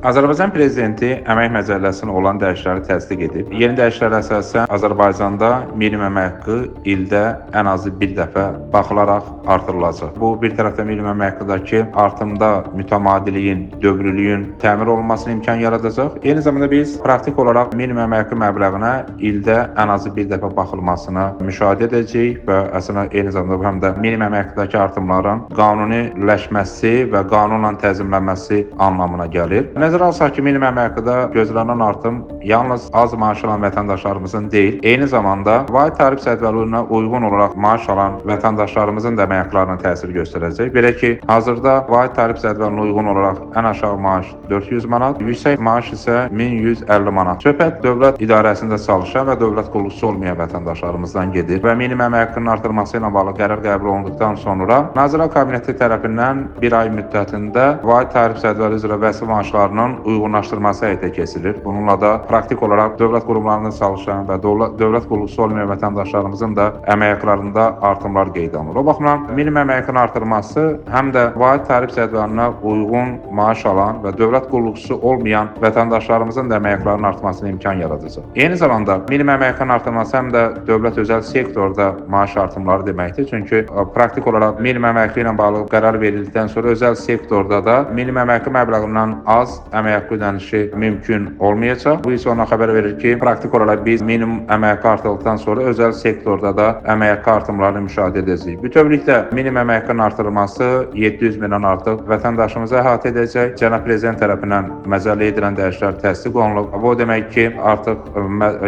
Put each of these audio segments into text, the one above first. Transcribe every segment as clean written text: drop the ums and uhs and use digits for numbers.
Azərbaycan Prezidenti Əmək Məcəlləsinə olan dəyişiklikləri təsdiq edib. Yeni dəyişikliklərə əsasən Azərbaycanda minimum əmək haqqı ildə ən azı bir dəfə baxılaraq artırılacaq. Bu bir tərəfdən minimum əmək haqqındakı artımda mütəmadiliyin, dövrlüyün təmin olunmasına imkan yaradacaq. Eyni zamanda biz praktik olaraq minimum əmək haqqı məbləğinə ildə ən azı bir dəfə baxılmasını müşahidə edəcəyik və əslində eyni zamanda bu həm də minimum əmək haqqındakı artımların qanuniləşməsi və qanunla tənzimlənməsi anlamına gəlir. Nəzərə alsaq ki, minimum əmək haqqında gözlənilən artım yalnız az maaş alan vətəndaşlarımızın deyil, eyni zamanda vahid tarif cədvəlinə uyğun olaraq maaş alan vətəndaşlarımızın da əmək haqlarına təsir göstərəcək. Belə ki, hazırda vahid tarif cədvəlinə uyğun olaraq ən aşağı maaş 400 manat, yüksək maaş isə 1150 manat. Söhbət dövlət idarəsində çalışan və dövlət qulluqçusu olmayan vətəndaşlarımızdan gedir və minimum əmək haqqının artırılması ilə bağlı qərar qəbul olunduqdan sonra Nazirlər Kabineti tərəfindən bir ay müddətində vahid tarif cədvəli üzrə vəsf maaşlarının uyğunlaşdırılması həyata keçirilir. Bununla da praktik olaraq dövlət qurumlarında çalışan və dövlət qulluqçusu olmayan vətəndaşlarımızın da əmək haqlarında artımlar qeydə alınır. O baxımdan minimum əmək haqqının artırılması həm də vahid tarif cədvəlinə uyğun maaş alan və dövlət qulluqçusu olmayan vətəndaşlarımızın da əmək haqlarının artmasına imkan yaradacaq. Eyni zamanda minimum əmək haqqının artırılması həm də dövlət özəl sektorda maaş artımları deməkdir. Çünki praktik olaraq minimum əmək haqqı ilə bağlı qərar verildikdən sonra özəl sektorda da minimum əmək haqqı məbləğindən az əmək haqqı ödənişi mümkün olmayacaq. Bu isə ona xəbər verir ki, praktik olaraq biz minimum əmək haqqı artırıldıqdan sonra özəl sektorda da əmək haqqı artımlarını müşahidə edəcəyik. Bütövlükdə minimum əmək haqqının artırılması 700 mindən artıq vətəndaşımızı əhatə edəcək. Cənab Prezident tərəfindən məcəlləyə edilən dəyişikliklər təsdiq olunub. Bu o demək ki, artıq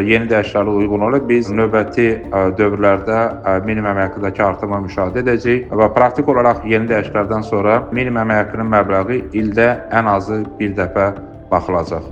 yeni dəyişikliklərə uyğun olaraq biz növbəti dövrlərdə minimum əmək haqqındakı artımı müşahidə edəcəyik və praktik olaraq yeni dəyişikliklərdən sonra minimum əmək haqqının məbləği ildə ən azı bir dəfə baxılacaq.